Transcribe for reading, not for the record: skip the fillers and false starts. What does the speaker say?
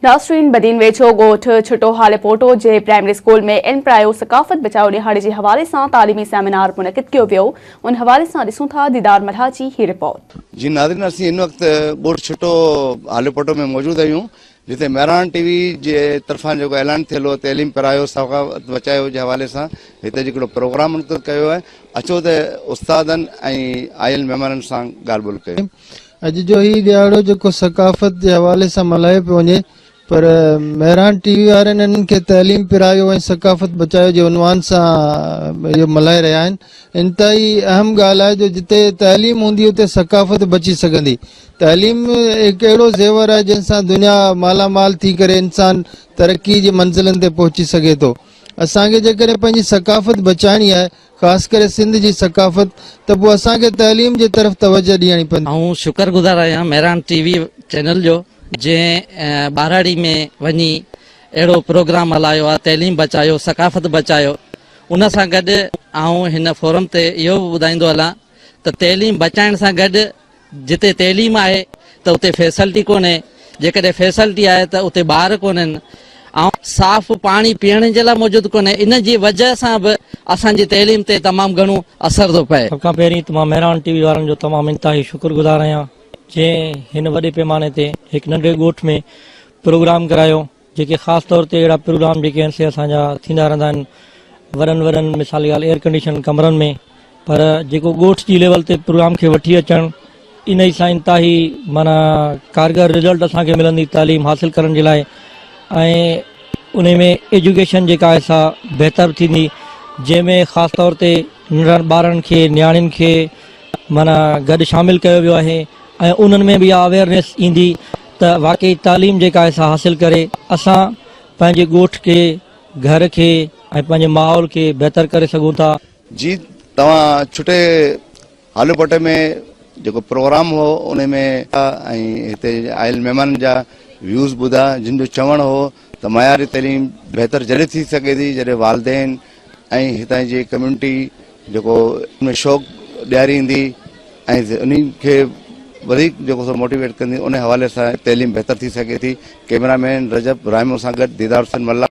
ناظرين بدين ويجهو ڳوٺ ڇٽو هاليپوٽو جي پرائمري اسڪول ۾ علم پرايو ثقافت بچايو ڏهاڙي جي حوالي سان تعليمي سيمينار منعقد ڪيو ويو ان حوالي سان ڏسون ٿا ديدار ملاح جي هي رپورٽ. جي ناظرين اسين هن وقت ڳوٺ ڇٽو هاليپوٽو ۾ موجود آهيون جتي مهراڻ ٽي وي جي طرفان جيڪو اعلان ٿيل هو تعليم پرايو ثقافت بچايو جي حوالي سان هتي جيڪو پروگرام منعقد ڪيو آهي اچو ته استادن ۽ آيل مهمانن سان ڳالهه ٻولهه ڪيون. اڄ جو هي ڏهاڙو جيڪو ثقافت جي حوالي سان ملهايو پيو وڃي پر مهراڻ ٽي وي وارن انهن کي تعليم پرايو ۽ ثقافت بچايو جي عنوان سان اهو ملهائي رهيا آهن. انتهائي اهم ڳالهه آهي جو جتي تعليم هوندي اتي ثقافت بچي سگهندي. تعليم هڪ اهڙو زيور آهي جنهن سان دنيا مالا مال ٿي ڪري انسان ترقي جي منزلن تي پهچي سگهي ٿو. اسان کي جيڪڏهن پنهنجي ثقافت بچائڻي آهي خاص ڪري سنڌ جي ثقافت ته پوء اسان کي تعليم جي طرف توجه ڏيڻي پوندي. آئون شڪر گذار آهيان مهراڻ ٽي وي چينل جو جنهن ٻهراڙي ۾ وڃي اهڙو پروگرام هلايو آهي تعليم بچايو ثقافت بچايو ان سان گڏ آئون هن فورم تي اهو به ٻڌائيندو هلان ته تعليم بچائڻ سان گڏ جتي تعليم آهي ته اتي فيسلٽي ڪونهي، جيڪڏهن فيسلٽي آهي ته اتي ٻار ڪونهن ۽ صاف پاڻي پيئڻ جي لاء موجود ڪونهي، ان جي وجهه سان به اسان جي تعليم تي تمام گهڻو اثر ٿو پئي. سڀ کان پهرين ته مان مهراڻ ٽي وي وارن جو تمام انتهائي شڪر گذار آهيان جنهن هن وڏي پيماني تي هڪ ننڍڙي ڳوٺ ۾ پروگرام ڪرايو. جيڪي خاص طور تي اهڙا پروگرام جيڪي آهن سي اسان جا ٿيندا رهندا آهن وڏن وڏن مثال جي ڳالهه ايئر ڪنڊيشن ڪمرن ۾ پر جيڪو ڳوٺ جي ليول تي پروگرام کي وٺي اچڻ انهي سان انتهائي معنيٰ ڪارگر رزلٽ اسان کي ملندي تعليم حاصل ڪرڻ جي لاء ۽ انهي ۾ ايجوڪيشن جيڪا آهي سا بهتر ٿيندي جنهن ۾ خاص طور تي ننڍڙن ٻارن کي نياڻين کي معنيٰ گڏ شامل ڪيو ويو آهي ۽ انهن ۾ به اها اويئرنيس ايندي ته واقعي تعليم جيڪا آهي سا حاصل ڪري اسان پنهنجي ڳوٺ کي، گهر کي ۽ پنهنجي ماحول کي بهتر ڪري سگهون ٿا. جي توهان ڇٽي هاليپوٽي ۾ جيڪو پروگرام هو ان ۾ ۽ هتي آيل مهمانن جا ويوز ٻڌا جن جو چوڻ هو ته معياري تعليم بهتر جڏهن ٿي سگهي ٿي جڏهن والدين ۽ هتان جي ڪميونٽي جيڪو ان ۾ شوق ڏياريندي ۽ انهي کي وڌيڪ جيڪو سو موٽيويٽ ڪندي ان حوالي سان تعليم بهتر ٿي سگهي ٿي ڪئميرا مين رجب رحمو سان گڏ ديدار حسين ملاح.